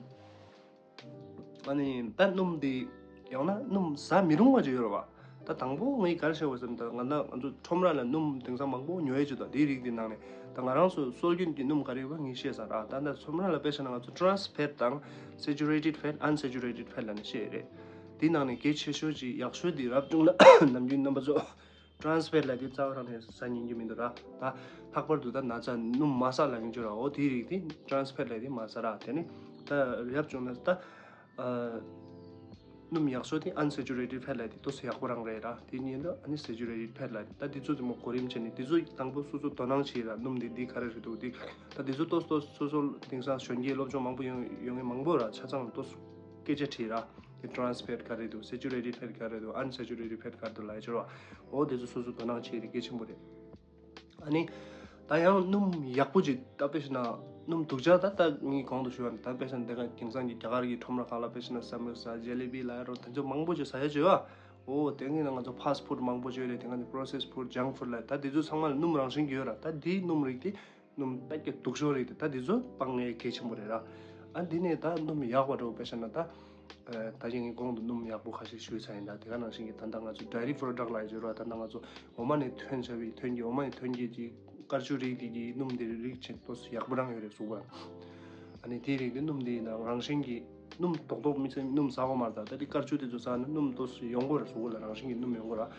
ཨ་ནི་ད་སྣུམ་འདི་ཡང་ན་སྣུམ་ཟ་མི་རུང་བ་ཅིག་ཡོད་རེད་བ། ད་དང་པོ་ངས་ག་རེ་བཤད་དགོས་བསམ། ད་ང་ད་ང་ཚོ་ཁྲོམ་ར་ལ་སྣུམ་དེང་སང་མང་པོ་ཉོ་ཡས་ཅིག་འདུག་དེའི་རིགས་དེ་ནང་ནས་ད་ང་རང་ཚོ་སྲོལ་རྒྱུན་གྱི་སྣུམ་ག་རེ་ཡོད་པ་ངས་ཤེས་ས་ར། ད་ད་ཁྲོམ་ར་ལ་དཔེ་བཞག་ན་ང་ཚོ་trans fat དང་saturated fat, unsaturated fat ལབ་ནས་བཤད་ཡོད་རེད། དེའི་ནང་ནས་གལ་ཆེ་ཤོས་ཅིག་ཡག་ཤོས་དེ་རབ་བྱུང་ན་ནམ་རྒྱུན་རྣམ་པ་ཚོ་trans fat ལབ་དེ་རྩ་བ་རང་ནས་ཟ་ཉན་གྱི་མི་འདུག་ར། ད་ལྷག་པར་དུ་ད་ན་ཚ་སྣུམ་མ་ཟ་ལབ་མཁན་ཅིག་ཡོད་ར། འོ་དེའི་རིགས་དེ་trans fat ལབ་དེ་མ་ཟ་ར། དེ་ནི་ད་རབ་བྱུང་ན་ད་ཨ་སྣུམ་ཡག་ཤོས་དེ་unsaturated fat ལབ་དེ་ཏོག་ཙམ་ཡག་པོ་རང་རེད་ར། དེ་ཉིད་དུ་ཨ་ནི་saturated fat ལབ་དེ་ད་དེ་ཚོ་དེ་མོ་གོ་རིམ་བྱས་ནས་དེ་ཚོ་དང་པོ་སོ་སོ་དོ་སྣང་བྱེད་ར། སྣུམ་དེ་འདི་ག་རེ་རེད་འདུག་དེ་ད་དེ་ཚོ་ཏོག་ཙམ་སོ་སོ་དེང་སང་གཞོན་སྐྱེས་སློབ་སྦྱོང་མང་པོ་ཡོང་ཡོང་མཁན་མང་པོ་ར། ཆ་ཚང་ཏོག་ཙམ་སྐད་ཆ་དྲིས་ར། དེ་trans fat ག་རེ་འདུག saturated fat ག་རེ་འདུག unsaturated fat ག་རེ་འདུག་ལབ་ཡ་ཅིག་ཡོད་ར། འོ་དེ་ཚོ་སོ་སོ་དོ་སྣང་བྱེད་ཡ་དེ་གལ་ཆེན་པོ་རེད། ཨ་ནི་ད་ཡང་སྣུམ་ཡག་པོ་ཅིག་ད་དཔེ་བཞག་ན་སྣུམ་དུག་ཇ་ད་ད་ངས་གོང་དུ་ཞུས་པ་ནི་ད་དཔེ་བཞག་ན་དེ་ག་དེང་སང་གི་རྒྱ་གར་གྱི་ཁྲོམ་ར་ཁག་ལ་དཔེ་བཞག་ན་ས་མོ་ས་ཇེ་ལེ་བི་ལབ་ཡ་རོ་དེ་ཚོ་མང་པོ་ཅིག་ཟ་ཡ་ཅིག་ཡོད་ཨ། འོ་དེ་ངས་ན་ང་ཚོ་fast food མང་པོ་ཅིག་ཡོད་རེད། དེ་ག་ནི་processed food, junk food ལབ་ད་དེ་ཚོ་ཚང་མ་ལ་སྣུམ་རང་བཞིན་གྱི་ཡོད་ར། ད་དེའི་སྣུམ་རིགས་དེ་སྣུམ་དཔེ་གི་དུག་ཤོར་རིགས་དེ་ད་དེ་ཚོ་སྤང་ངེས་གལ་ཆེན་པོ་རེད་ར། ཨ་འདི་ནས་ད་སྣུམ་ཡག་པ་འདྲ་བོ་དཔེ་བཞག་ན་ད། ཨ་ད་གིན་ངས་གོང་དུ་སྣུམ་ཡག་པོ་ཁ་ཤས་ཞུས་ཚར་ཡིན་ད། དེ་ག་ནང་བཞིན་གྱི་ད་ལྟ་ང་ཚོ་dairy product ལབ་ཡ་ཅིག་ཡོད་ར། ད་ལྟ་ང་ཚོ་འོ་མ་ནས་ཐོན་བྱ་བའི་ཐོན་གྱི་འོ་མ་ནས་ཐོན་གྱི་ཅིག་དཀར་ཆུ་རིགས་དེ་གི་སྣུམ་དེ་རིགས་ཆེ་ཏོག་ཙམ་ཡག་པོ་རང་ཡོད་རེད་གཟུགས་པོ་ལ། ཨ་ནི་དེའི་རིགས་དེ་སྣུམ་དེ་ཡིན་ན་རང་བཞིན་གྱི་སྣུམ་རྡོག་རྡོག་མི་ཚེ་སྣུམ་ཟ་དགོས་མ་རེད་ད། ད་དེ་དཀར་ཆུ་དེ་ཚོ་ཟ་ན་སྣུམ་ཏོག་ཙམ་ཡོང་གི་རེད་གཟུགས་པོ་ལ། རང་བཞིན་གྱི་སྣུམ་ཡོང་གི་རེད།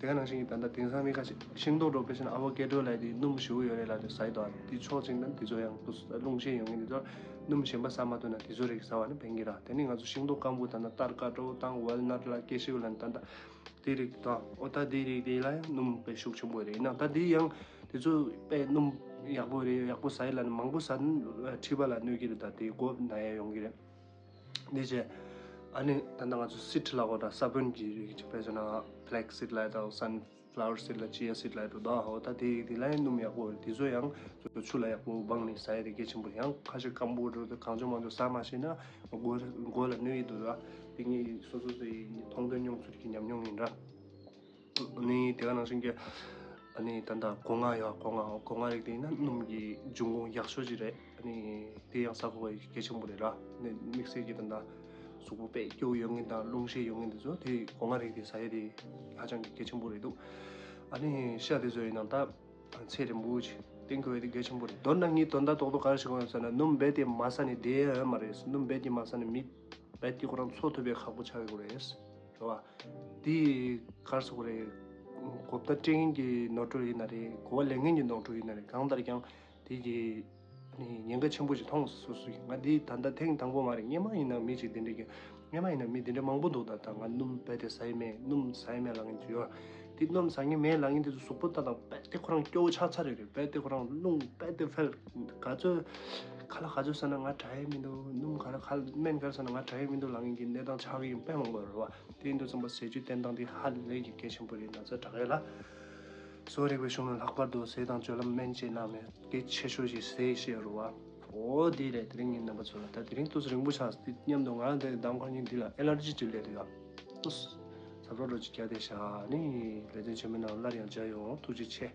དེ་ག་ནང་བཞིན་གྱི་ད་ལྟ་དེང་སང་མི་ཁ་ཤས་ཤིང་ཏོག་འདྲ་བོ་དཔེ་བཞག་ན་avocado ལབ་དེ་སྣུམ་ཞེ་པོ་ཡོད་རེད་ལབ་དེ་ཟ་ཡི་འདུག་དེ་ཕྱོགས་གཅིག་ན་དེ་ཚོ་ཡང་རླུང་ཤས་ཡོང་གི་འདི་ཚོ་སྣུམ་གཞན་པ་ཟ་མ་ཐུབ་ན་དེ་ཚོ་རིགས་ཟ་བ་ནི་ཕན་གྱི་ར། དེ་ནི་ང་ཚོ་ཤིང་ཏོག་སྐམ་པོ་ད་ལྟ་སྟར་ཀ་འདྲ་བོ་དང་walnut ལ་cashew ལ་ད་ལྟ་དེ་རིགས་དང་འོ་ད་དེ་རིགས་དེ་ལ་ཡང་སྣུམ་དཔེ་ཤུགས་ཆེན་པོ་རེད། ཡིན་ནའང་ད་དེ་ཡང་དེ་ཚོ་དཔེ་སྣུམ་ཡག་པོ་རེད། ཡག་པོ་ཟ་ཡི་ལབ་ནི་མང་པོ་ཟ་ན་མཁྲིས་པ་ལ་གནོད་ཀྱི་རེད། ད་དེ་མགོ་ན་ཡ་ཡོང་གི་རེད། འདི་བྱས། ཨ་ནི་ད་ལྟ་ང་ཚོ་seed ལབ་དགོས་ད་ས་བོན་གྱི་རིགས་ཅིག་དཔེ་བྱས་ན་flax seed ལབ་དང་sunflower seed ལ་chia seed ལབ་འདུག་ད་འོ་ད་དེ་རིགས་དེ་ལ་ཡང་སྣུམ་ཡག་པོ་རེད། དེ་ཚོ་ཡང་ཆུ་ལ་ཡག་པོ་སྦངས་ནས་ཟ་ཡ་དེ་གལ་ཆེན་པོ་རེད། ཡང་ཁ་ཤས་སྐམ་པོ་འདྲ་བོ་དེ་གང་བྱུང་མང་བྱུང་ཟ་མ་ཤེས་ན་མགོ་མགོ་ལ་གནོད་ཡི་འདུག་ར། དེ་ངས་སོ་སོ་སོའི་མཐོང་ཐོས་མྱོང་ཚོར་གྱི་ཉམས་མྱོང་ཡིན་ར། ནི་དེ་ག་ནང་བཞིན་གྱི་ ཨ་ནི་ད་ལྟ་སྒོ་ང་ཡོད། སྒོ་ང་སྒོ་ང་རིགས་དེ་ཡིན་ན་སྣུམ་གྱི་འབྱུང་ཁུངས་ཡག་ཤོས་ཅིག་རེད། ཨ་ནི་དེ་ཡང་ཟ་དགོས་པ་གལ་ཆེན་པོ་རེད་ལ། ཨ་ནི་དམིགས་བསལ་གྱི་ད་ལྟ་གཟུགས་པོ་དཔེ་སྐྱོ་བོ་ཡོད་མཁན་དང་རླུང་ཤས་ཡོད་མཁན་དེ་ཚོ་དེ་སྒོ་ང་རིགས་དེ་ཟ་ཡས་དེ་ཧ་ཅང་གི་གལ་ཆེན་པོ་རེད་འདུག། ཨ་ནི་ཤ་དེ་ཚོ་ཡིན་ན་ད་ཚད་རིང་པོ་ཅིག་བསྟེན་དགོས་ཡས་དེ་གལ་ཆེན་པོ་རེད། མདོར་ན་ངའི་དོན་དག་རྡོག་རྡོག་ག་རེ་ཞིག་ཡོད་ཟེར་ན། སྣུམ་རྦད་དེ་མ་ཟ་ནས་བསྡད་ཡ་ཡོད་མ་རེད། སྣུམ་རྦད་དེ་མ་ཟ་ནས་མི་རྦད་དེ་ཁོ་རང་འཚོ་ཐུབ་པའི་ཁག་པོ་ཆགས་ཡོད་རེད། རེད་བ། དེ་ག་རེ་ཟེར་དགོས་རེད། གོ་བརྡ་སྤྲད་མཁན་གྱི་ནོར་འཁྲུལ་ཡིན་ན་རེད། གོ་བ་ལེན་མཁན་གྱི་ནོར་འཁྲུལ་ཡིན་ན་རེད། གང་ལྟར་ཀྱང་དེ་གི་ཨ་ནི་ཉེན་ཁ་ཆེན་པོ་ཞིག་མཐོང་སོང་། སོ་སོ་ཡིན། ང་འདི་ད་ལྟ་ཐེངས་དང་པོ་མ་རེད། སྔོན་མ་ཡིན་ན་མི་ཅིག་དེ་འདྲ་གི་སྔོན་མ་ཡིན་ན་མི་དེ་འདྲ་མང་པོ་འདུག། ད་ལྟ་ང་སྣུམ་རྦད་དེ་ཟ་ཡི་མེད། སྣུམ་ཟ་ཡི་མེད་ལབ་མཁན་ཅིག་ཡོད། དེ་སྣུམ་ཟ་མཁན་མེད་ལབ་མཁན་དེ་ཚོ་གཟུགས་པོ་ལྟ་དང་རྦད་དེ་ཁོ་རང་སྐྱོ་བོ་ཆགས་ཚར་རེད། རེད། རྦད་དེ་ཁོ་རང་རླུང་རྦད་དེ་འཕེལ། ག་ཚོད་ཁ་ལག་ག་ཚོད་ཟ་ན་ང་དྲག་ཡི་མི་འདུག། སྣུམ་ག་རེ་ཁ་སྨན་ག་རེ་ཟ་ན་ང་དྲག་ཡི་མི་འདུག་ལབ་མཁན་གྱི་གནས་སྟངས་ཆགས་ཀྱི་ཡོད་དཔེ་མང་པོ་རེད་བ། དེ་ཡིན་དུས་ཙམ་པ་ཟས་བཅུད་བསྟེན་སྟངས་དེ་ཧ་ལས་ཀྱི་གལ་ཆེན་པོ་རེད། ན་ཚ་དྲག་ཡས་ལ་གསོ་བ་རིག་པའི་གཞུང་ནས་ལྷག་པར་དུ་ཟས་དང་སྤྱོད་ལམ་སྨན་བཅས་གནང་ནས་གལ་ཆེ་ཤོས་ཤིག་ཟས་ཤེས་རུ་བ། འོ་དེ་རེད། དེ་རིང་ངས་རྣམ་པ་ཚོ་ལ་ད་དེ་རིང་ཏོག་ཙམ་རིང་པོ་ཆགས་སོང་། དེ་མཉམ་དུ་ང་རང་དེ་གདམ་ཁ་ཉིན་འདི་ལ་ཨེ་ལར་ཇི་ཅིག་སླེབས་འདུག་ཡ། ཏོག་ཙམ་གཟབ་རོགས་རོགས་ཅིག་རྒྱག་བསྡད་ཤག། ནི་ལས་དོན་བྱེད་མི་རྣམས་སླར་ཡང་མཇལ་ཡོང་། ཐུགས་རྗེ་ཆེ།